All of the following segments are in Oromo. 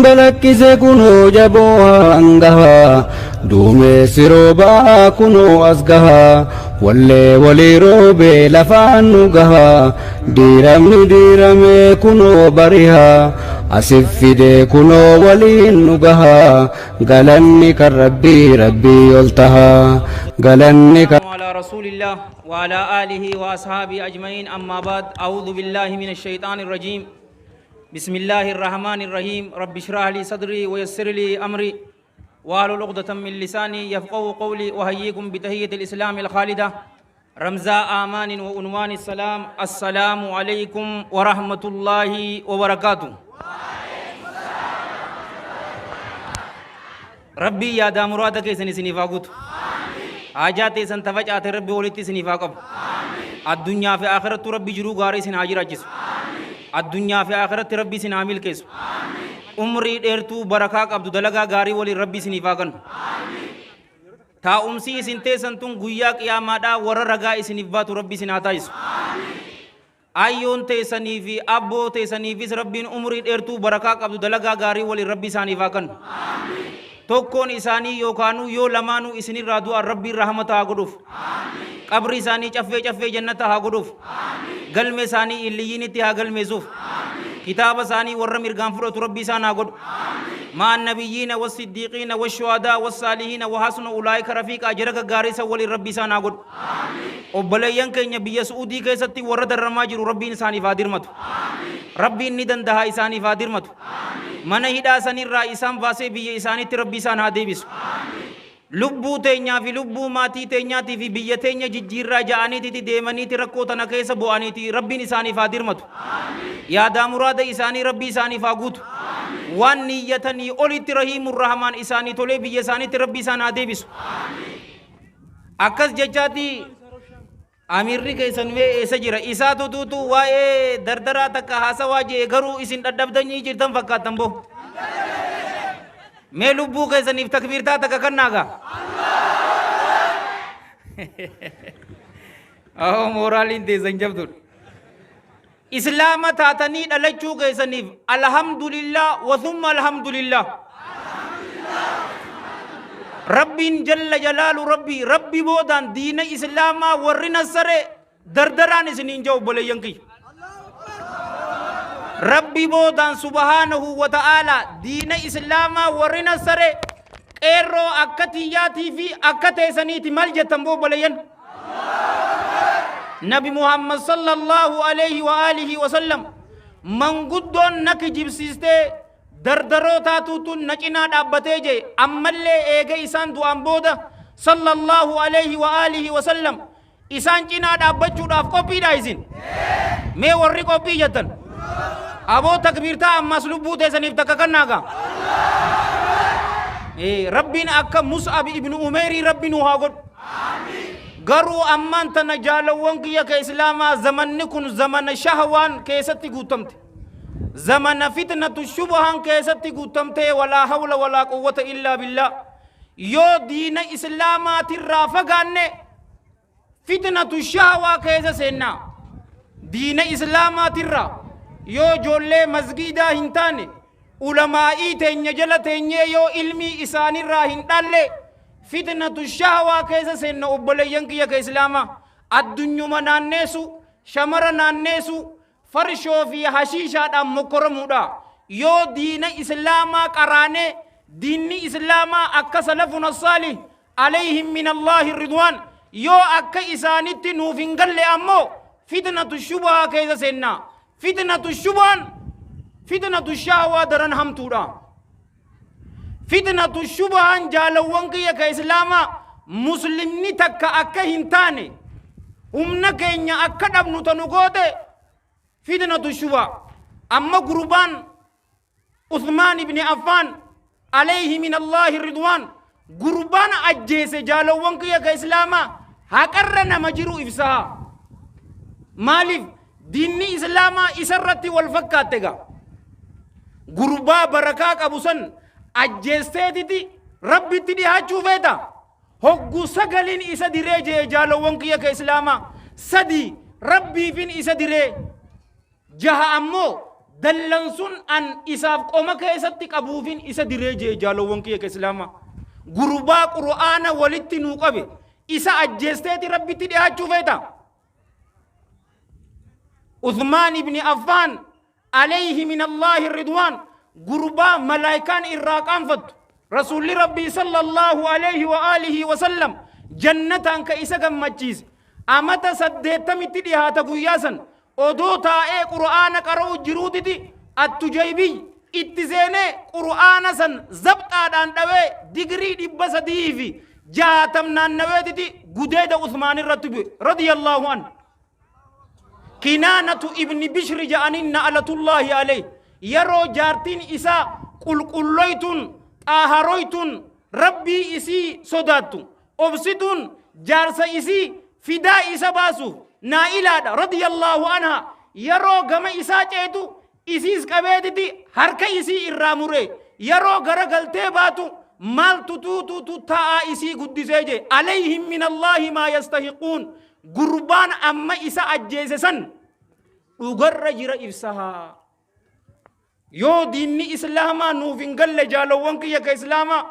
Balaqqise kunoo jaboo hangaha duumessi roobaa kunoo as gaha wallee walii roobee lafaan nu gaha diiramni diiramee kunoo bariha asif fidee kunoo waliin nu gaha galanni kan rabbii rabbii ol taha galanni kan على رسول الله وعلى آله وأصحابه أجمعين. أما بعد، أعوذ بالله من الشيطان الرجيم. بسم الله الرحمن الرحيم. رب اشرح لي صدري ويسر لي أمري واحلل عقدة من لساني يفقهوا قولي. أحييكم بتحية الإسلام الخالدة، رمزا آمان وعنوان السلام. السلام عليكم ورحمة الله وبركاته. Rabbii yaadaa muraada keessan isiniif haa guutu. Haajaa teessan tafacaate Rabbi walitti isiniif haa qabu. Addunyaa fi akhirattu Rabbi jiruu gaarii isin haa jiraachisu. Addunyaa fi akhiratti Rabbi isin haa milkeessu. Umrii dheertuu barakaa qabdu dalagaa gaarii waliin Rabbi isiniif haa kennu. Taa'umsi isin teessan tun guyyaa qiyaamaadhaa warra ragaa isiniif baatu Rabbi isin haa taasisu. Ayyoon teessanii fi abboo teessaniifis Rabbiin umrii dheertuu barakaa qabdu dalagaa gaarii waliin Rabbi isaaniif haa kennu. Tokkoon isaanii yookaanuu yoo lamaanuu isinirraa du'an Rabbiin rahmata haa godhuuf. Qabri isaanii caffee caffee jannata haa godhuuf. Galme isaanii illiyyiinitti haa galmeessuuf. Kitaaba isaanii warra mirgaan fudhatu Rabbi isaan haa godhu. مع النبيين والصديقين والشهداء والصالحين وحسن أولئك رفيقا jara gaggaarii san waliin Rabbi isaan haa godhu. Obboleeyyan keenya biyya Su'uudii keessatti warra darramaa jiru Rabbiin isaaniif haa dirmatu. Rabbiin ni danda'a, isaaniif haa dirmatu. Mana hidhaa sanirraa isaan baasee biyya isaaniitti Rabbi isaan haa deebisu. Lubbuu teenyaa fi lubbuu maatii teenyaatii fi biyya teenya jijjiirraa ja'aniititi deemaniiti rakkoo tana keessa bu'aniiti Rabbiin isaaniif haa dirmatu. Yaadaa muraada isaanii Rabbi isaaniif haa guutu. Waan niyyatanii olitti Rahiimur Rahmaan isaanii tolee biyya isaaniitti Rabbi isaan haa deebisu. Akkas jechaati amiirri keessan mee eessa jira? Isaa tutuutu waa'ee dardaraa takka haasawaa jee, garuu isin dhadhabdanii jirtan fakkaattan boo. Mee lubbuu keessaniif takbiirtaa takka kannaagaa. Ahoo, mooraaliin teessan jabduudha. Islaama taatanii dhalachuu keessaniif alhamdulillah wa thumma alhamdulillah. Rabbiin jalla jalaalu Rabbi Rabbi boodaan diina Islaamaa warri nassare dardaraan isiniin jedhu, obboleeyyan kiyya. Rabbi boodaan subhaanahu wa ta'ala diina Islaamaa warri nassare qeerroo akka tiyyaatii fi akka teessaniiti. Maal jettan boo, obboleeyyan? Nabi Muhammad sallallahu alayhi wa alihi wa sallam manguddoon na kijibsiistee dardaroo taatuutu na cinaa dhaabbatee jee. Ammallee eega isaan du'aan booda sallallahu alayhi wa alihi wa sallam isaan cinaa dhaabbachuudhaaf qophiidha isin. Mee warri qophii jettan aboo takbiirtaa ammas lubbuu teessaniif takka kannaagaa. Rabbiin akka Mus'ab ibnu Umeyrii Rabbi nu haa godhu. Garuu ammaan tana, jaalawwan kiyya ka Islaamaa, zamanni kun zamana shahwaan keessatti guutamte. Zamana fitnatu shubahan keessatti guutamte. Walaa hawla walaa quwwata illaa billaa. Yoo diina Islaamaatirraa fagaanne fitnatu shahwaa keessa seennaa. Diina Islaamaatirraa yoo ijoollee masgiidaa hin taane, ulamaa'ii teenya jala teenyee yoo ilmii isaanirraa hin dhaalle, fitnatu shahwaa keessa seenna. Obboleeyyan kiyya ka Islaamaa, addunyuma naanneessu, shamara naanneessu, farshoo fi hashiishaadhaan mokkoramuudha. Yoo diina Islaamaa qaraanee, diinni Islaamaa akka salafuna saalih alayhim min Allaahi ridwaan yoo akka isaanitti nuuf hin galle ammoo fitnatu shubahaa keessa seenna. Fitnatu shubhaan fitnatu shahwaa daran hamtuudha. Fitnatu shubahaan, jaalawwan kiyya ka Islaamaa, muslimni takka akka hin taane, humna keenya akka dhabnu tanu goote fitnatu shubaa. Amma gurbaan Uthmaan ibni Affaan alayhi min Allaahi ridwaan gurbaan ajjeese, jaalawwan kiyya ka Islaamaa, haqarra nama jiru ibsaa. Maaliif diinni Islaamaa isarratti wal fakkaatte gaa? Gurbaa barakaa qabu san ajjeesteetiti Rabbitti dhihaachuu feeta. Hoggu sagalin isa diree jee, jaalawwan kiyya ka Islaamaa, sadi Rabbiifin isa diree, jaha ammoo Dallansun an isaaf qoma keessatti qabuufin isa diree jee jaalowwan kiyya ka islaamaa. Gurbaa Qur'aana walitti nuu qabe isa ajjeesteeti Rabbitti dhiyaachuu feeta? Uthmaan ibni Affaan alayhi min Allaahi ridwaan gurbaa malaayikaan irraa qaanfattu Rasuulli Rabbii sallallahu alayhi wa aalihi wa sallam jannataan ka isa gammachiise amata saddeettamitti dhihaata guyyaa san Odoo taa'ee Qur'aana qara'u jiruutiti Attujaybiy itti seenee Qur'aana san zabxaadhaan dhawee digirii 360 naannaweetiti gudeeda Usmaan irratti bu'e radiyallaahu an. Kinaanatu ibni Bishri ja'aniin na'alatullaahi alayhi yeroo jaartiin isaa qulqulloytuun xaaharoytuun Rabbii isii sodaattu obsituun jaarsa isii fidaa isa baasuuf naa'ilaadha radiyallaahu anha yeroo gama isaa ceetu isiis qabeetiti harka isii irraa muree yeroo gara galtee baatu maaltu tuutuutu ta'aa isii guddisee jee alayhim min allaahi maa yastahiquun gurbaan amma isa ajjeese san dhugarra jira ibsahaa. Yoo diinni islaamaa nuuf hin galle jaalowwan kiyya ka islaamaa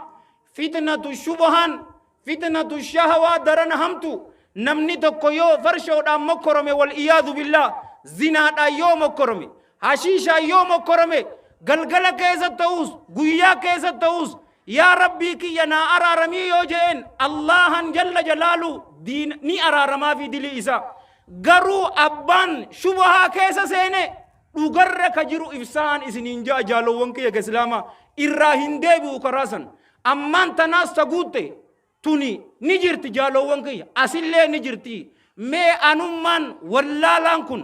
fitnatu shubahaan fitnatu shahawaa daran hamtu namni tokko yoo farshoodhaan mokkorome wal iyaadu billaa zinaadhaan yoo mokkorome hashiishaan yoo mokkorome galgala keessa ta'us guyyaa keessa ta'us yaa rabbii kiyya naa araaramii yoo je'een allahan jalla jalaalu diin ni araaramaa fi dilii isaa garuu abbaan shubahaa keessa seene Dhugarra ka jiru ibsaan isiniin ja'a jaalowwan kiyya ka islaamaa irraa hin deebi'u karaa san. Ammaan tanaas ta guutte tuni ni jirti jaalowwan kiyya asillee ni jirti. Mee anummaan wallaalaan kun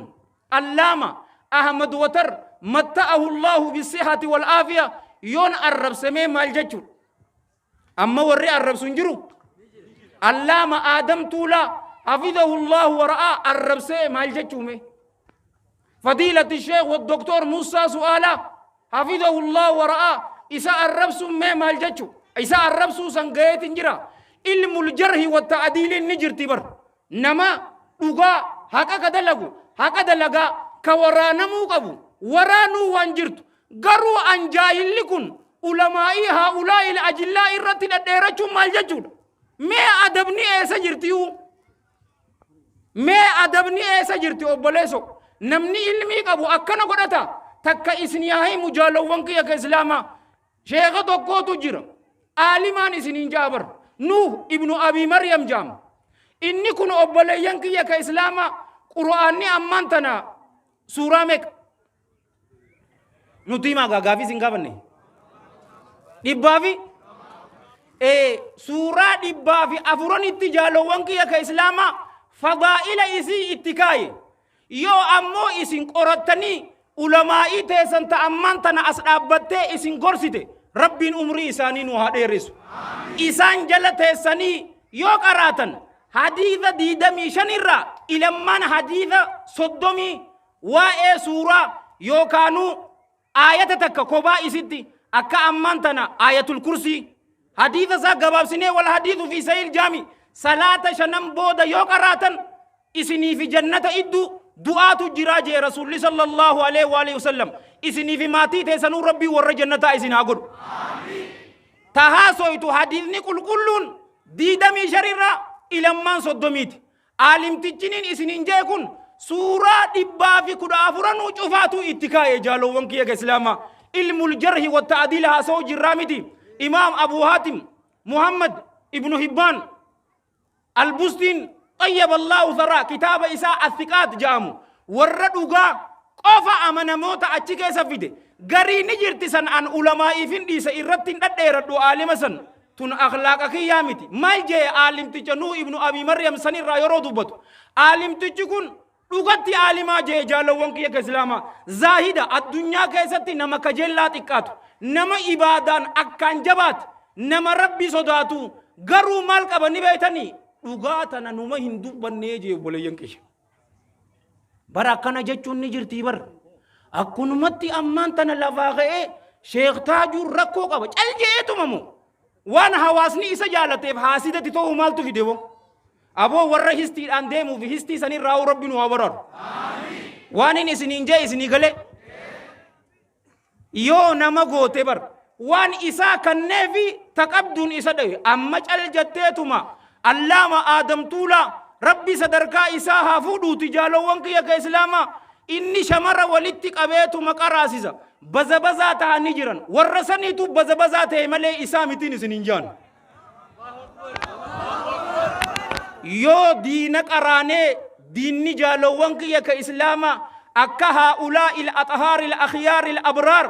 Allaama Ahmad Watar matta'ahu Allahu bisihati wal aafiya yoon arrabse mee maal jechuudha? Amma warri arrabsu hin jiru. Allaama Aadam Tuulaa hafidahullahu wara'aa arrabsee maal jechuume? Fadiilati Sheekh wa Doktor Musaa Su'aalaa hafidahullahu wara'aa isa arrabsuun mee maal jechu? Isa arrabsuu san gaheetiin jira. Ilmul jarhi wa ta'adiiliin ni jirti bar. Nama dhugaa haqa ka dalagu haqa dalagaa ka waraanamuu qabu waraanuu waan jirtu garuu an jaahilli kun ulamaa'ii haa'ulaa'il ajillaa irratti dhadheerachuun maal jechuudha? Mee adabni eessa jirtiyuu? Mee adabni eessa jirti obboleeso? Namni ilmii qabu akkana godhata takka isin yaa himu jaalowwan kiyya ka islaamaa Sheekha tokkootu jira. Aalimaan isiniin ja'a bar. Nuuh ibnu Abii Maryam ja'ama. Inni kun obboleeyyan kiyya ka Islaamaa Qur'aanni ammaan tana suuraa meeqa? Nuti himaa gaa gaafii isin gaafanne. Dhibbaa fi suuraa dhibbaa fi afuranitti jaalowwan kiyya ka Islaamaa fadaa'ila isii itti kaaye. Yoo ammoo isin qorattanii ulamaa'ii teessan ta ammaan tana as dhaabbattee isin gorsite Rabbiin umrii isaanii nu haa dheeressu. Isaan jala teessanii yoo qaraatan hadiisa 25 irraa ilammaan hadiisa 30 waa'ee suuraa yookaanuu Aayata takka kophaa isitti akka ammaan tana aayatul kursii hadiisa isaa gabaabsinee wal hadiisu fi sahiil jaami salaata shanan booda yoo qaraatan isinii fi jannata idduu du'aatu jiraa jee rasuulli sallallahu alaihi wa alihi wasallam isinii fi maatii teessanuu rabbii warra jannataa isin haa godhu. Ta haasoytu hadiisni qulqulluun diidamii sharirraa ilammaan soddomiiti. Aalimtichiniin isiniin jee kun suuraa dhibbaa fi kudha afuranuu cufaatuu itti kaa'e jaalowwan kiyya ka islaamaa. Ilmul jarhi wa ta'adiil haasa'uu jirraa miti. Imaam Abu Haatim Muhammad Ibnu Hibbaan Albustiin xayyaba Allahu tharaa kitaaba isaa Athiqaat ja'amu warra dhugaa qofa amanamoota achi keessa fide. Garii ni jirti san an ulamaa'iifin dhiisa irratti hin dhadheeradhu aalima san Tun akhlaaqa kiyyaa miti. Maal jee aalimticha Nuuh ibnu Abii Maryam san irraa yeroo dubbatu. Aalimtichi kun dhugatti aalimaa jee jaalawwan kiyya ka islaamaa. Zaahida addunyaa keessatti nama kajeellaa xiqqaatu. Nama ibaadaan akkaan jabaate. Nama Rabbi sodaatu. Garuu maal qaba ni beeytanii? Dhugaa tana numa hin dubbannee jee obboleeyyan kiyya. Bara akkana jechuun ni jirtii bar. Akkunumatti ammaan tana lafaa ka'ee Sheekh Taajuun rakkoo qaba. Cal je'eetuma moo? Waan hawaasni isa jaalateef haasidatti ta'uu maaltu fide boo? Aboo warra histiidhaan deemuu fi histii sanirraa rabbi nu haa baraaru. Waan inni isiniin jee isinii galee. Yoo nama goote bar waan isaa kanneefi ta qabduun isa dhawe. Amma cal jetteetuma Allaama Aadam Tuulaa Rabbi sadarkaa isaa haa fuudhuuti jaalowwan kiyya ka Islaamaa inni shamara walitti qabeetuma qaraasisa. Bazabazaa tahanii jiran. Warra saniitu bazabazaa ta'e malee isaa mitiin isin hin jaan. Yoo diina qaraanee diinni jaalowwan kiyya ka Islaamaa akka haa'ulaa il axhaar il akhyaar il abraar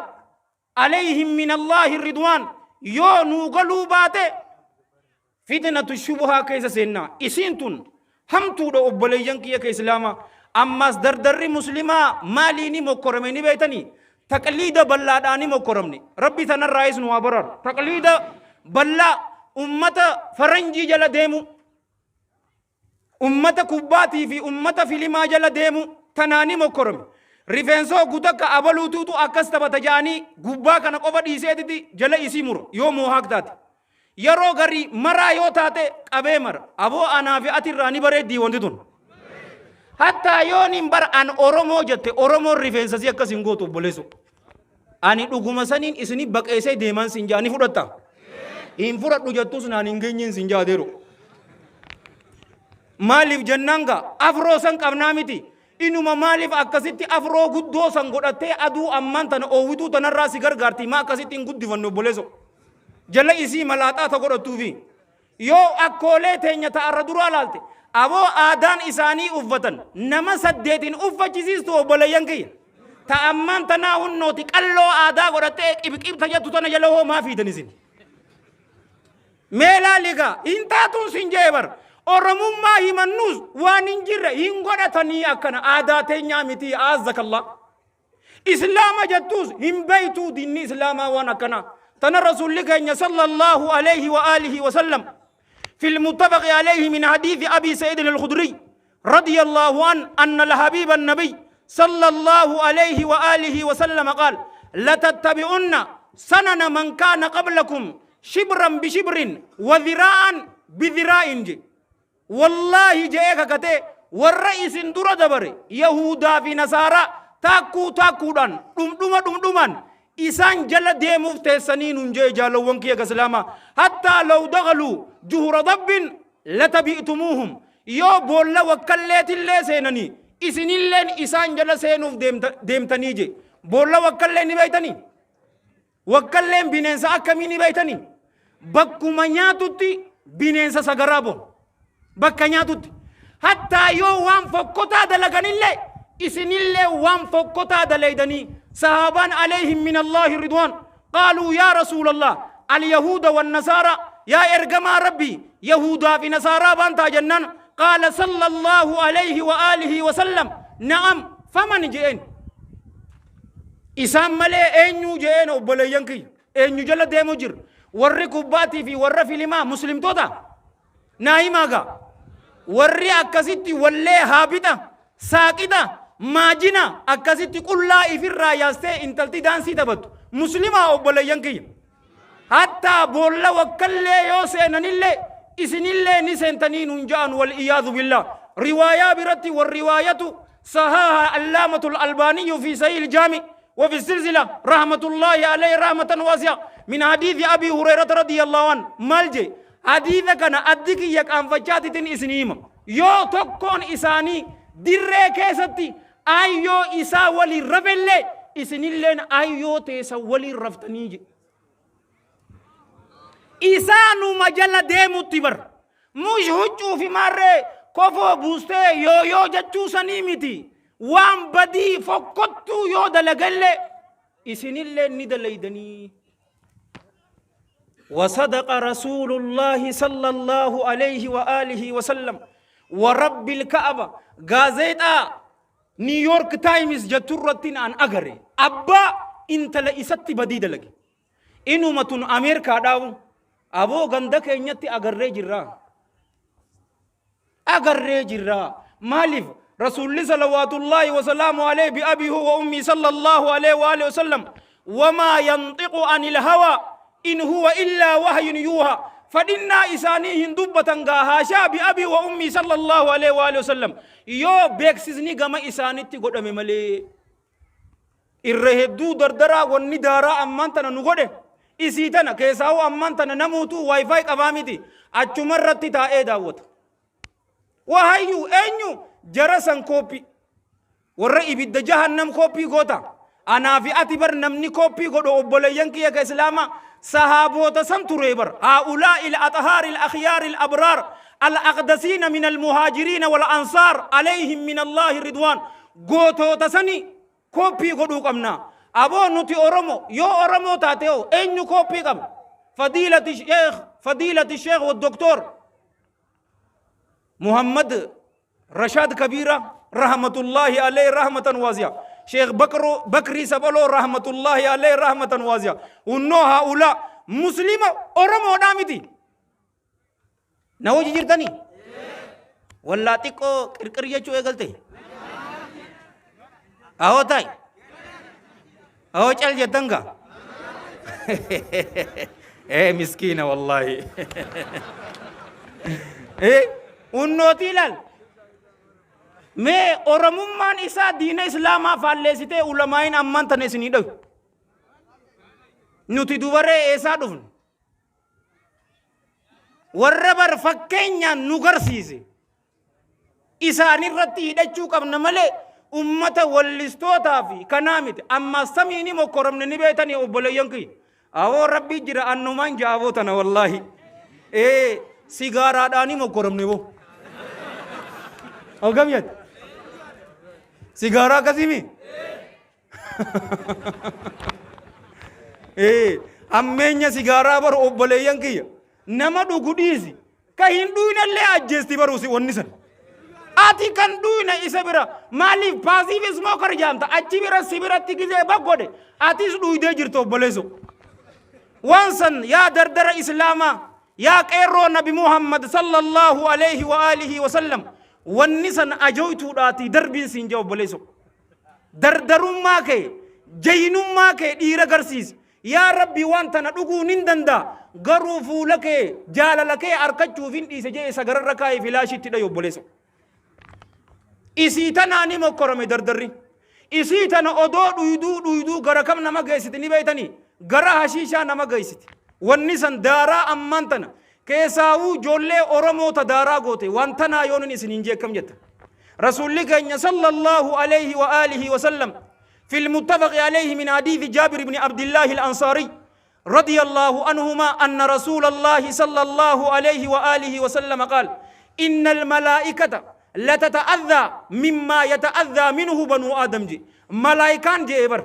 alayhim min Allaahi ridwaan yoo nuu galuu baate fitnatu shubuhaa keessa seennaa. Isiin tun hamtuudha obboleeyyan kiyya ka Islaamaa. Ammaas dardarri muslimaa maaliini mokkorame ni beeytanii? Taqliida ballaadhaani mokkoramne. Rabbi tanarraayis nu haa baraaru. Taqliida ballaa ummata faranjii jala deemu, ummata kubbaatii fi ummata filimaa jala deemu tanaani mokkorame. Rifeensa hoggu takka abaluutuutu akkas taphata ja'anii gubbaa kana qofa dhiiseetiti jala isii mura yoo moohaak taate. Yeroo garii maraa yoo taate qabee mara. Aboo anaa fi ati irraa ni bareeddii wanti tun. Hattaa yooniin bara an Oromoo jette Oromoon rifeensa si akkas hin gootu obboleessoo. Ani dhuguma saniin isini baqeessee deemaan sin jaa ni fudhatta. Hin fudhadhu jettus naan hin geenyeen sin jaa deeru. Maaliif jennaan gaa afroo san qabnaa miti. Inuma maaliif akkasitti afroo guddoo san godhattee aduu ammaan tana oowwituu tanarraa si gargaarti maa akkasitti hin guddifanne obboleessoo. Jala isii malaaxaa ta godhattuufi. Yoo akkoolee teenya ta arra duraa laalte aboo aadaan isaanii uffatan nama saddeetiin uffachisiistu obboleeyyan kiyya. Ta ammaan tanaa hunnooti qalloo aadaa godhattee qibqib ta jettu tana jala hoo maa fiidan isin. Mee laali gaa hin taatuun sin jee bar. Oromummaa himannuus waan hin jirre hin godhatanii akkana aadaa teenyaa miti aazzakallah. Islaama jettuus hin beeytuu diinni islaamaa waan akkanaa. Tana rasuulli keenya sallallahu alayhi wa alihi wa sallam في المتفق عليه من حديث أبي سعيد الخدري رضي الله عنه أن الحبيب النبي صلى الله عليه وآله وسلم قال لتتبعن سنن من كان قبلكم شبرا بشبر وذراعا بذراع جي Wallaahi je'ee kakatee warra isin dura dabare Yahuudaa fi Nasaaraa taakkuu taakkuudhaan dhumdhuma dhumdhumaan isaan jala deemuuf teessanii nun je'e jaalowwan kiyya ka Islaamaa hattaa law dakhaluu juhra dabbin latabi'tumuuhum yoo boolla wakkalleetillee seenanii isinilleen isaan jala seenuuf deemtanii je'e. Boolla wakkallee ni beeytanii? Wakkalleen bineensa akkamii ni beektanii? Bakkuma nyaatutti bineensa sagaraa boona. Bakka nyaatutti. Hattaa yoo waan fokkotaa dalaganillee isinillee waan fokkotaa dalaydanii sahaabaan alayhim min Allaahi ridwaan qaaluu yaa rasuulallah alyahuuda wannasaara yaa ergamaa rabbii yahuudaa fi nasaaraa baantaa jennaan qaala sallallahu alayhi wa aalihi wa sallam na'am faman je'een Isaan malee eenyuu je'een obboleeyyan kiyya. Eenyu jala deemu jira. Warri kubbaatii fi warra filimaa muslimtoota? Naa himaa gaa. Warri akkasitti wallee haabixa, saaqixa, maajina akkasitti qullaa ifirraa yaastee intalti daansii taphattu. Muslimaa obboleeyyan kiyya. Hattaa boolla wakkallee yoo seenanillee isinillee ni seentanii nun ja'an wal iyaadhu billah. Riwaayaa biratti wal riwaayatu sahaaha allaamatul albaaniyyu fi sahih jaami wa fi silsila rahmatullahi alayhi rahmatan wasi'a min hadiisi abi hurayrata radiyallahu an maal jee hadiisa kana addi kiyya qaanfachaatitin isinii hima yoo tokkoon isaanii dirree keessatti aayyoo isaa waliin rafellee isinilleen aayyoo teessan waliin raftanii jedhe. Isaanuma jala deemutti bar. Mush huccuu fi maarree kofoo buustee yoo yoo jechuu sanii miti. Waan badii fokkottuu yoo dalagallee isinillee ni dalaydanii. وصدق رسول الله صلى الله عليه وآله وسلم ورب الكعبة غازيتا نيويورك تايمز جترتين أن أغري أبا انت لإستي بديد لك إنو متون أمريكا داو أبو غندك إنيتي أغري جرا agarree jirra. Maaliif Rasuulli salawaatullaahi wasalaamu alayhi bi abii huwa ummii sallallahu alayhi wa alihi wasallam wamaa yanxiqu anil hawaa in huwa illaa wahyun yuuhaa fadhinnaa isaanii hin dubbatan gaa haashaa bi abii wa ummii sallallahu alayhi wa alihi wasallam yoo beeksisni gama isaanitti godhame malee. Irra hedduu dardaraa wanni daaraa ammaan tana nu godhe isii tana keessaa'uu ammaan tana namuutuu wifi qabaa miti achuma irratti taa'ee daawwata. Wahayyuu eenyu jara san kooppii warra ibidda jahannam kooppii goota. Anaa fi ati bar namni kooppii godhu obboleeyyan kiyya ka islaamaa sahaaboota san turee bar. Haa'ulaa'i al-axhaari al-akhyaari al-abraar al-aqdasiina min al-muhaajiriina wal-ansaar alayhim min Allaahi ridwaan gootoota sani kooppii godhuu qabna. Aboo nuti Oromo yoo Oromoo taate hoo eenyu kooppii qabna? Fadiilati Sheekh Fadiilati Sheekh wa Doktor Muhammad Rashaad Kabiira rahmatullahi alayhi rahmatan waasi'a. Sheekh Bakro Bakrii Saphaloo rahmatullahi alayhi rahmatan waasi'a. Hunnoo haa'ulaa muslima Oromoodhaa miti. Na hojii jirtanii? Wallaa xiqqoo qirqir jechuu eegalte. Ahoo ta'i. Ahoo cal jettan gaa. Ee miskiina wallaahi. Ee unnootii ilaal. Mee Oromummaan isaa diina Islaamaa faalleessitee ulamaa'iin ammaan tana isinii dhayu. Nuti dubaree eessaa dhufne? Warra bar fakkeenyaan nu garsiise isaanirratti hidhachuu qabna malee ummata wallistootaa fi kanaa miti. Amma samii ni mokkoramne ni beetanii obboleeyyan kiyya. Awoo rabbii jira annumaan jaaboo tana wallaahi. Ee sigaaraadhaan ni mokkoramne boo. Hogam jette? Sigaaraa akkasii mi? Ee, hammeenya sigaaraa baru obboleeyyan kiyya. Nama dhugu dhiisi. Ka hin dhuynellee ajjeesti baru si wanni san. Ati kan dhuyne isa bira maaliif paasiif ismookar jaamta achi bira si biratti gizee baggodhe atis dhuydee jirta obboleesso. Waan san yaa dardara islaamaa yaa qeerroo nabi Muhammad sallallahu alaihi wa alihi wa sallam wanni san ajoytuudhaatii darbiin siin jee obboleesso. Dardarummaa kee, jaynummaa kee dhiira garsiisi. Yaa Rabbi waan tana dhuguu nin danda'a. Garuu fuula kee, jaalala kee arkachuuf hin dhiise jee isa gararra kaa'ee filaashii itti dhayi obboleessa. Isii tanaa ni mokkorame dardarri. Isii tana odoo dhuyduu dhuyduu gara kam nama geessiti ni beeytanii? Gara hashiishaa nama geessiti. Wanni san daaraa ammaan tana. Keessaawuu ijoollee Oromoo ta daaraa goote waan tanaa yoonin isiniin jee akkam jetta? Rasuulli keenya sallallahu alayhi wa alihi wa sallam في المتفق عليه من حديث جابر بن عبد الله الأنصاري رضي الله عنهما أن رسول الله صلى الله عليه وآله وسلم قال إن الملائكة لتتأذى مما يتأذى منه بنو آدم جي ملائكان جي بر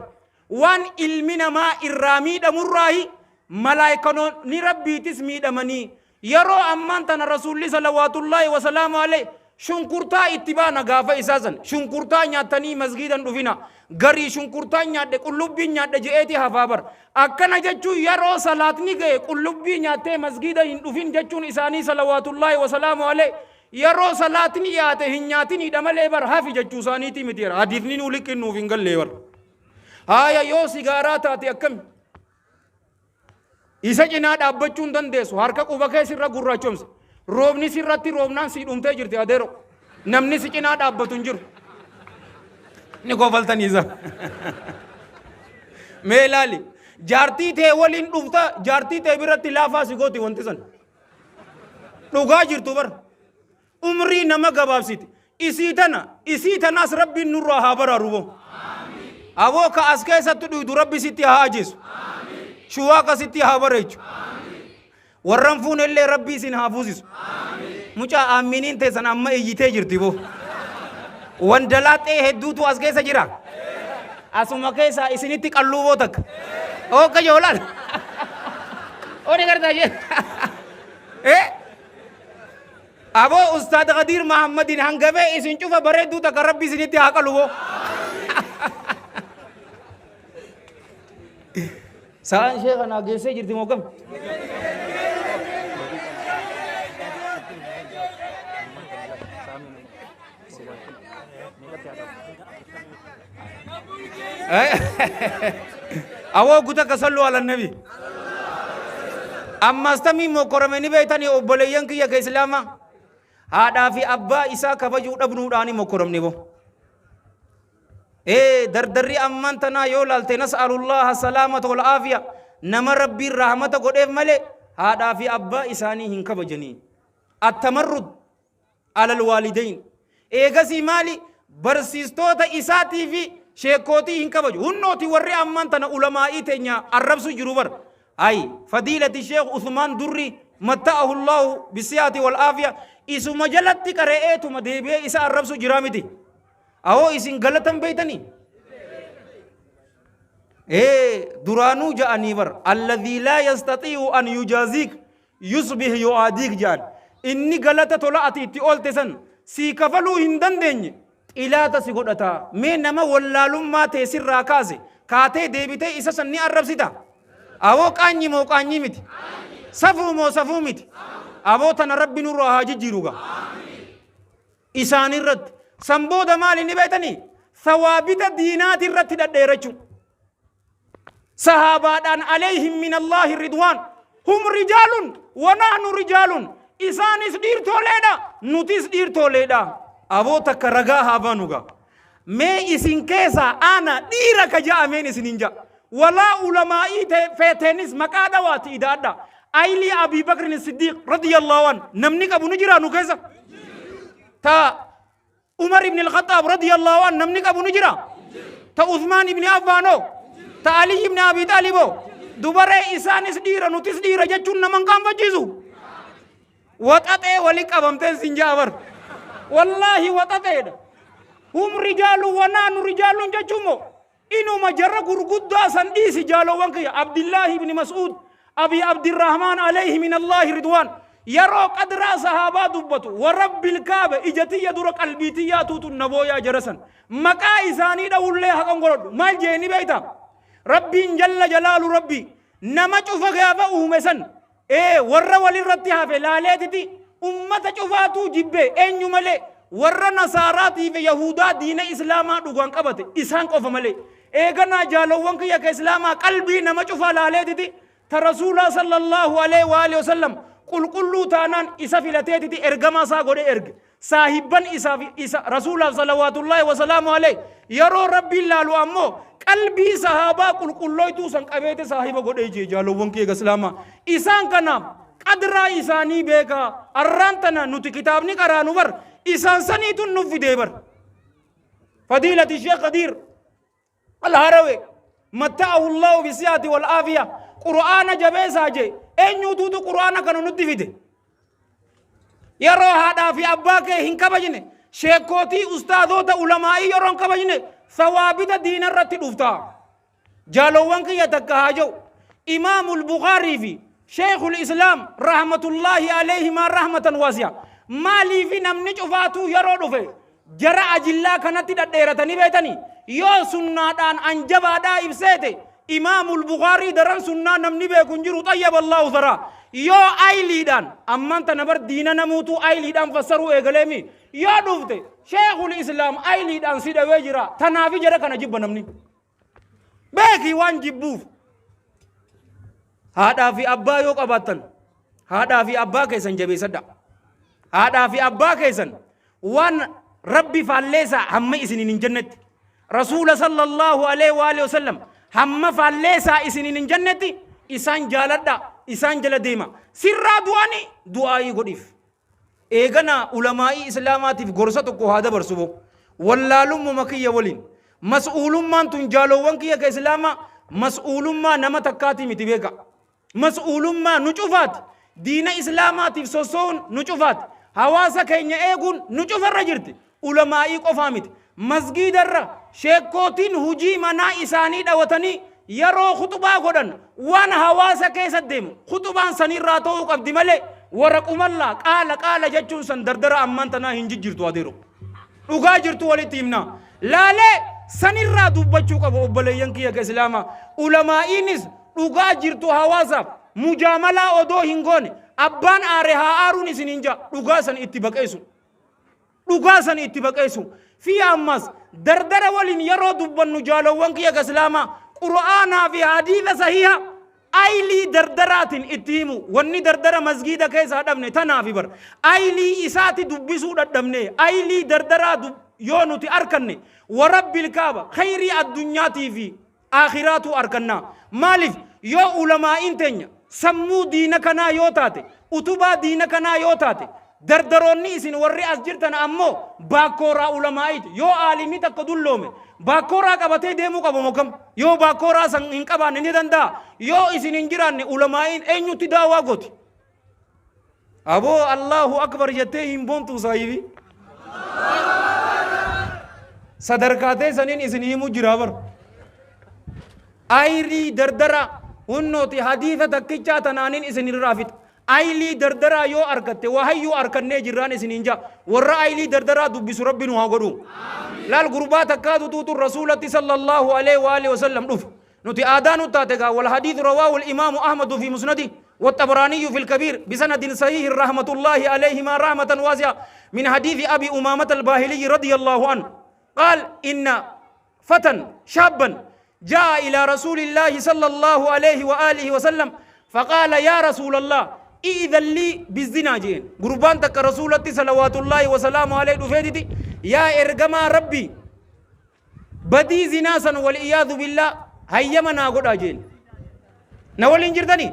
Waan ilmi namaa irraa miidhamurraahi malaayikanoonni Rabbiitis miidhamanii. Yeroo ammaan tana Rasuulli salawaatullaahi wasalaamu alayhi shunkurtaa itti baana gaafa isaa san. Shunkurtaa nyaattanii masgiida hin dhufina. Garii shunkurtaan nyaadhe qullubbiin nyaadhe je'eeti hafaa bar. Akkana jechuun yeroo salaatni ga'e qullubbii nyaattee masgiida hin dhufin jechuun isaanii salawaatullaahi wasalaamu alayhi yeroo salaatni dhiyaate hin nyaatiniidha malee bar hafi jechuu isaaniitii miti. Hadiisni nuu liqqiin nuuf hin gallee bar. Haaya yoo sigaaraa taate akkami? Isa cinaa dhaabbachuu hin dandeessu. Harka quba kee sirra gurraachomsa. Roobni sirratti roobnaan sii dhumtee jirti adeero. Namni si cinaa dhaabbatu hin jiru. Ni kofaltanii isa. Mee ilaali. Jaartii tee waliin dhufta jaartii tee biratti laafaa si gooti wanti san. Dhugaa jirtu bara. Umrii nama gabaabsiti. Isii tana, isii tanaas Rabbiin nurraa haa baraaru boo. Aboo ka as keessatti dhuydu Rabbi sitti haa ajeesu. Shuwaaqa sitti haa bareechu. Warran fuunellee Rabbi isin haa fuusisu. Mucaa aaminiin teessan amma iyyitee jirti boo. Wandalaaxee hedduutu as keessa jira. Asuma keessaa isinitti qalluu boo takka. Ooka joolaan. Oni gartaa jee. Eh? Aboo Ustaad Qadiir Mahammadin hangafee isin cufa bareedduu takka Rabbi isinitti haa qalu boo. Sa'aan ishee kanaa geessee jirti moo kam? Awoo guta ka sallu ala nabi. Ammas tamii mokkorame ni beektanii obboleeyyan kiyya ka islaamaa. Haadhaa fi abbaa isaa kabajuu dhabnuudhaani mokkoramne boo. Ee dardarri ammaan tanaa yoo laalte, nas'alullaha salaamata wal aafiya, nama Rabbiin rahmata godheef malee haadhaa fi abbaa isaanii hin kabajanii. Attamarrud alal waalidayn. Eegasii maali? Barsiistoota isaatii fi sheekkootii hin kabaju. Hunnooti warri ammaan tana ulamaa'ii teenya arrabsu jiru bar. Ay fadiilati Sheekh Usmaan Durri matta'ahu Allahu bisiyaati wal aafiya isuma jalatti qara'eetuma deebi'ee isa arrabsu jira miti. Awoo isin galatan beeytanii? Ee duraanuu ja'anii bar, alladhii laa yastatii'u an yujaaziik yusbih yu'aadiik ja'an. Inni galata tola ati itti oolte san sii kafaluu hin dandeenye xilaata si godhata. Mee nama wallaalummaa tee sirraa kaase kaatee deebitee isa san ni arrabsita? Awoo qaanyi moo qaanyii miti? Safuu moo safuu miti? Aboo tana Rabbi nurraa haa jijjiiru gaa. Isaan irratti. San booda maali ni beektanii? Sawaabita diinaati irratti dhadheerachuu. Sahaabaadhaan alayhim min Allaahi ridwaan. Hum rijaalun wa nahnu rijaalun. Isaanis dhiirtooleedha, nutis dhiirtooleedha. Aboo takka ragaa haa baanu gaa. Mee isin keessaa ana dhiira ka ja'ameen isinin ja'a. Walaa ulamaa'ii feeteenis maqaa dhawaati ida'adha. Aylii Abii Bakrin Siddiiq radiyallahu an namni qabu ni jira nu keessa. Ta Umar ibn al-Khattaab radiyallahu an namni qabu ni jira. Ta Uthmaan ibn Affaanoo. Ta Ali ibn Abi Xaaliboo. Dubaree isaanis dhiira nutis dhiira jechuun nama hin qaanfachiisu. Waxaxee wali qabamteen sin ja'a bar. Wallaahi waxaxeedha. Hum rijaalu wa naanu rijaalun jechuun moo inuma jarra gurguddaa san dhiisi. Jaalowwan kiyya, Abdillaahi ibn Mas'uud Abi Abdirrahmaan alayhi min Allaahi ridwaan yeroo qadraa sahaabaa dubbatu, wa rabbil kaaba, ija tiyya dura qalbii tiyyaa tuutu nabooyaa. Jara san maqaa isaanii dhawullee haqan godhadhu. Maal jeeni beeyta? Rabbiin jalla jalaalu, Rabbi nama cufa gaafa uume san, ee warra walirratti hafe laaleetiti ummata cufaatuu jibbe. Eenyu malee? Warra nasaaraatii fi yahudaa diina islaamaa dhugaan qabate isaan qofa malee. Eeganaa jaalowwan kiyya ka islaamaa, qalbii nama cufaa laaleetiti ta rasuulaa sallallahu alaihi wa alihi wasallam qulqulluu taanaan isa filateetiti ergamaa isaa godhe erge. Saahibban isaaf isa rasuulaaf salawaatullaahi wasalaamu alayhi yeroo Rabbiin laalu ammoo qalbii sahaabaa qulqullooytuu san qabeete saahiba godhee jee. Jaalowwan kiyya islaamaa, isaan kanaaf qadraa isaanii beekaa. Arraan tana nuti kitaabni qaraanu bar isaan saniitun nuuf fidee bar. Fadiilati Sheekh Qadiir Alharawe matta'ahu Allahu bisiyaati wal aafiya qur'aana jabeessaa jee. Eenyuutuutu qur'aana kana nutti fide? Yeroo haadhaa fi abbaa kee hin kabajne, sheekootii, ustaazoota, ulamaa'ii yeroo hin kabajne, sawaabita diina irratti dhufta. Jaalowwan kiyya, takka haa jedhu. Imaamul Bukaarii fi Sheekul Islaam rahmatullaahi alayhimaa rahmatan waasi'a maaliifi namni cufaatuu yeroo dhufe jara ajillaa kanatti dhadheeratanii beektanii? Yoo sunnaadhaan anjabaadhaa ibseete, Imaamul Bukaarii daran sunnaa namni beeku hin jiru, xayyaballahu saraa. Yoo ayliidhaan ammaan tana bar diina namuutuu ayliidhaan fassaruu eegaleemi, yoo dhufte Sheekul Islaam ayliidhaan si dhawee jira. Tanaafi jara kana jibba namni beekii waan jibbuuf. Haadhaa fi abbaa yoo qabaattan, haadhaa fi abbaa keessan jabeessadha. Haadhaa fi abbaa keessan waan Rabbi faalleessaa hamma isiniin hin jennetti, rasuula sallallahu alaihi wa alihi wasallam hamma faalleessaa isiniin hin jennetti, isaan jaaladha, isaan jala deema. Sirraa du'ani du'aayii godhiif. Eeganaa ulamaa'ii islaamaatiif gorsa tokko haa dabarsu boo. Wallaalummuma kiyya waliin. Mas'uulummaan tun, jaalowwan kiyya ka islaamaa, mas'uulummaa nama takkaatii miti beeka. Mas'uulummaa nu cufaati. Diina islaamaatiif sosso'uun nu cufaati. Hawaasa keenya eeguun nu cufarra jirti. Ulamaa'ii qofaa miti. Masgiidarra sheekkootiin hujii manaa isaanii dhawatanii yeroo khuxbaa godhan waan hawaasa keessa deemu khuxbaan sanirraa ta'uu qabdi malee waraqumallaa qaala qaala jechuun san dardara ammaan tanaa hin jijjiirtu adeero. Dhugaa jirtu walitti himna. Laalee sanirraa dubbachuu qabu obboleeyyan kiyya ka islaamaa. Ulamaa'iinis dhugaa jirtu hawaasaaf mujaamalaa odoo hin goone, abbaan aare haa aaruun isin hin ja'a, dhugaa san itti baqeessu. Dhugaa san itti baqeessu. Fi ammas dardara waliin yeroo dubbannu, jaalowwan kiyya ka islaamaa, qur'aanaa fi hadiisa sahiha Aylii dardaraatiin itti himu. Wanni dardara masgiida keessaa dhabne tanaafi bar. Aylii isaati dubbisuu dhadhabne. Aylii dardaraa yoo nuti arkanne, warabbil kaaba, khayrii addunyaatii fi aakhiraatu arkanna. Maaliif? Yoo ulamaa'iin teenya sammuu diina kanaa yoo taate, utubaa diina kanaa yoo taate, dardaroonni isin warri as jirtan ammoo baakkooraa ulamaa'iiti. Yoo aalimni takka dulloome baakkooraa qabatee deemuu qaba moo kam? Yoo baakkooraa san hin qabaanne ni danda'a? Yoo isin hin jiraanne ulamaa'iin eenyutti daawaa gooti? Aboo, Allahu akbar jettee hin boontuu saahibi. Sadarkaa teessaniin isin himu jira bar. Aylii dardaraa hunnooti hadiisa takkichaa tanaanin isin irraa fixa. Aylii dardaraa yoo argatte wahayyuu arkannee jirraan isiniin jaa. Warra aylii dardaraa dubbisu Rabbi nu haa godhu. Laal, gurbaa takkaatu tuutu Rasuulatti sallallahu alaihi wa alihi wasallam dhufe. Nuti aadaa nu taate gaa. Wal hadiisu rawaahu al-imaamu Ahmadu fi musnadi والطبراني في الكبير بسند صحيح رحمة الله عليهما رحمة واسعة، من حديث أبي أمامة الباهلي رضي الله عنه قال: إن فتى شابا جاء إلى رسول الله صلى الله عليه وآله وسلم فقال: يا رسول الله، إذن لي بالزنا. جين قربان تك رسولتي صلوات الله وسلامه عليه دفيدتي: يا إرجما ربي، badii zinaa san wal'iyaadu billaa hayyama naa godhaa jeen. Na waliin jirtanii?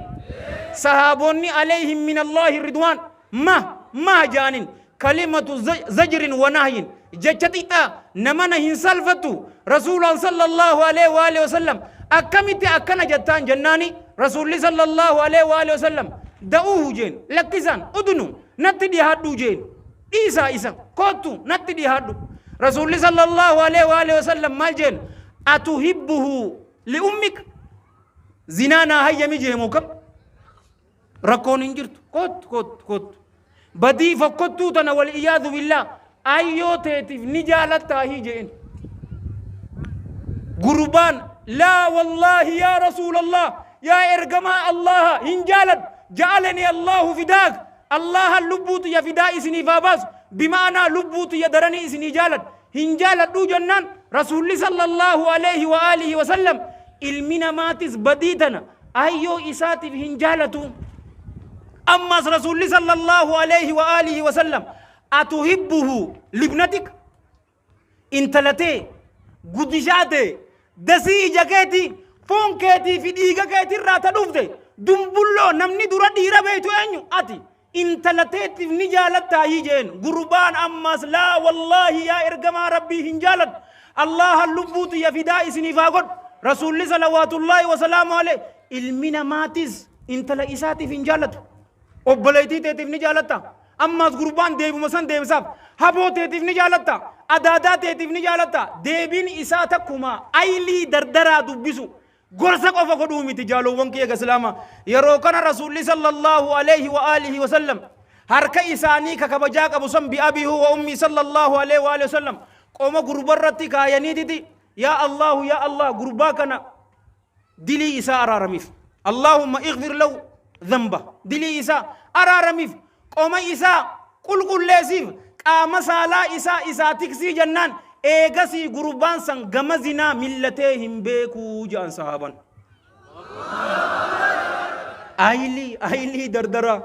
Sahaabonni alayhim min Allaahi ridwaan ma ma jaanin, kalimatu zajrin wa nahyin, jecha xiqqaa namana hin salfattu. Rasuulaan sallallahu alaihi wa alihi wasallam akkamitti akkana jettaan jennaani, Rasuulli sallallahu alaihi wa alihi wasallam da'uuhu jeen, lakkisaan, udunu, natti dhiyaadhuu jeen, dhiisaa isa, koottu natti dhiyaadhu. Rasuulli sallallahu alaihi wa alihi wasallam maal jeen? Atuhibbuhu liummik? Zinaa naa hayyami jeemoo kam? Rakkoon hin jirtu, koottu, koottu, koottu, badii fokkottuu tana wal iyaadu billaa ayyoo teetiif ni jaalattaahii jeen. Gurbaan: laa wallaahi yaa Rasuulallah, yaa ergamaa Allaha, hin jaaladhu, ja'alani Allahu fidaak, Allahan lubbuu tiyya fidaa isiniif haa baasu, bima'anaa lubbuu tiyya daranii isinii jaaladhu, hin jaaladhuu jennaan, Rasuulli sallallahu alaihi wa alihi wasallam ilmi namaatis badii tana ayyoo isaatiif hin jaalatu. Ammas Rasuulli sallallahu alaihi wa alihi wasallam: atuhibbuhu libnatik? Intala tee guddishaa tee, dasii ija keetii, foon keetii fi dhiiga keetirraa ta dhufte, dumbulloo namni dura dhiira beeytu eenyu? Ati intala teetiif ni jaalattaayii jeen. Gurbaan ammas: laa wallaahi yaa ergamaa Rabbii, hin jaaladhu, Allahan lubbuu tiyya fidaa isiniif haa godhu. Rasuulli salawaatullaahi wasalaamu alayhi ilmi namaatis intala isaatiif hin jaalatu. Obboleettii teetiif ni jaalatta? Ammaas gurbaan deebuma san deebisaaf: haboo teetiif ni jaalatta? Adaadaa teetiif ni jaalatta? Deebiin isaa takkuma. Aylii dardaraa dubbisu gorsa qofa godhuu miti, jaalowwan kiyya islaama. Yeroo kana Rasuulli sallallahu alaihi wa alihi wasallam harka isaanii ka kabajaa qabu san, bi abiihu wa ummii sallallahu alaihi wa alihi wasallam, qoma gurbarratti kaayaniititi: yaa Allahu, yaa Allah, gurbaa kana dilii isaa araaramiif, Allahumma ighfir lahu dhanba, dilii isaa araaramiif, qoma isaa qulqulleessiif, qaama saalaa isaa isaa tiksii jennaan, eegasii gurbaan san gama zinaa millatee hin beekuu jedhan sahaaban. Aylii, aylii dardaraa,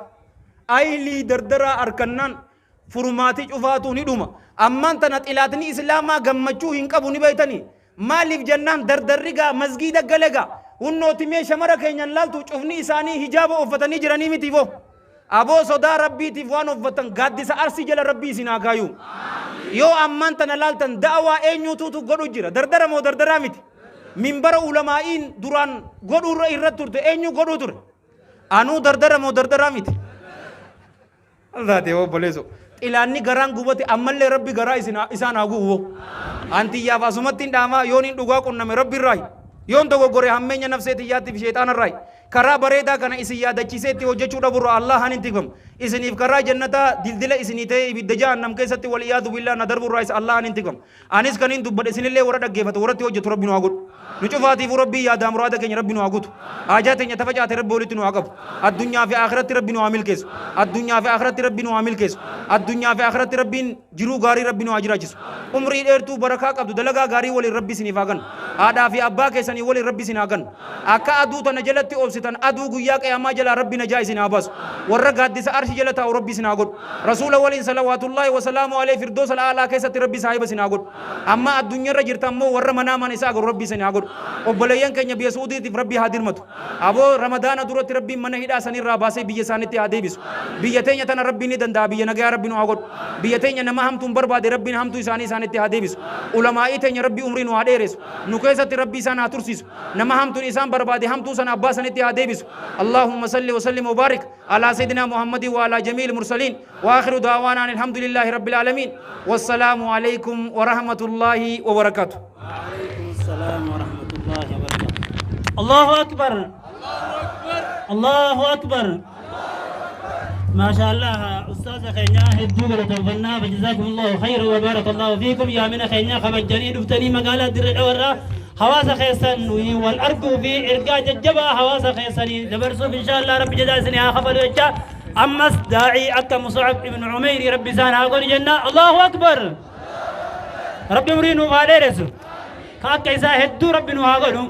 aylii dardaraa arkannaan furmaati cufaatu ni dhuma. Ammaan tana xilaatni islaamaa gammachuu hin qabu, ni beeytanii? Maaliif jennaan, dardarri gaa masgiida gale gaa hunnooti. Mee shamara keenyan laaltu, cufni isaanii hijaaba uffatanii jiranii miti boo? Aboo, sodaa Rabbiitiif waan uffatan gaaddisa arsii jala Rabbii isin haa kaayu. Yoo ammaan tana laaltan, da'awaa eenyuutuutu godhu jira? Dardara moo dardaraa miti? Minbara ulamaa'iin duraan godhuurra irra turte eenyu godhuu ture? Anuu dardara moo dardaraa miti? Taate obboleesso. Xilaanni garaan gubate ammallee Rabbi garaa isaan haa gubu. Antiyyaaf asumatti hin dhaamaa. Yoon hin dhugaa qunname Rabbi irraayi. Yoon dogoggore hammeenya nafsee tiyyaattiif sheexaana irraayi. Karaa bareedaa kana isin yaadachiisee itti hojjechuu dhaburra Allahan hin tikfamu. Isiniif karaa jannataa dildila isinii ta'ee ibidda jahannam keessatti wal iyaadu billaa na darburraa isa Allahan hin tikfamu. Anis kan hin dubbadhe, isinillee warra dhaggeeffatu, warratti hojjetu Rabbi nu haa godhu. Nu cufaatiifuu Rabbii yaadaa muraada keenya Rabbi nu haa guutu. Haajaa teenya tafacaate Rabbi walitti nu haa qabu. Addunyaa fi akhiratti Rabbi nu haa milkeessu. Addunyaa fi akhiratti Rabbi nu haa milkeessu. Addunyaa fi akhiratti Rabbiin jiruu gaarii Rabbi nu haa jiraachisu. Umrii dheertuu barakaa qabdu dalagaa gaarii waliin Rabbi isiniif haa kennu. Haadhaa fi abbaa keessan teessanii waliin Rabbi isin haa kanu. Akka aduu tana jalatti obsitan aduu guyyaa qiyaamaa jalaa Rabbi najaa isin haa baasu. Warra gaaddisa arshi jala taa'u Rabbi isin haa godhu. Rasuula waliin salawaatullaahi wasalaamu alayhi firdoosal a'laa keessatti Rabbi saahiba isin haa godhu. Amma addunyarra jirtan immoo warra manaamaan isa agaru Rabbi isin haa godhu. Obboleeyyan keenya biyya Su'uudiitiif Rabbi haa dirmatu. Aboo Ramadaana duratti Rabbiin mana hidhaa sanirraa baasee biyya isaanitti haa deebisu. Biyya teenya tana Rabbiin ni danda'a biyya nagayaa Rabbi nu haa godhu. Biyya teenya nama hamtuun barbaade Rabbiin hamtuu isaanii isaanitti haa deebisu. Ulamaa'ii teenya Rabbi umrii nu haa dheeresu. Nu keessatti Rabbi isaan haa tursiisu. Nama hamtuun isaan barbaade hamtuu sana abbaa sanitti haa deebisu. Allahumma salli wa sallim wa barik alaa sayyidina Muhammadin wa alaa jamiil mursaliin. Wa akhiru da'waana anil hamdulillahi rabbil aalamiin. Wassalaamu alaikum wa rahmatullahi wa barakaatuh. وعليكم السلام ورحمة الله وبركاته. الله أكبر، الله أكبر، ما شاء الله. أستاذ خينا هدو غلطفنا، فجزاكم الله خير وبارك الله فيكم. يا من خينا خبجني دفتني مقالة در الأورا حواس خيسن والأرجو في إرقاء ججبا حواس خيسن دبرسو إن شاء الله. رب جزا سنها خبر وجه أمس داعي أكا مصعب ابن عمير ربي سان هاقول جنة. الله أكبر. Rabbi umurii nuuf haa dheeressu. Ka akka isaa hedduu Rabbi nu haa godhu.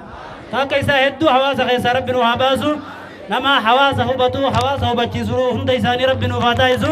Ka akka isaa hedduu hawaasa keessaa Rabbi nu haa baasu. Nama hawaasa hubatu, hawaasa hubachiisu hunda isaanii Rabbi nuuf haa taasisu.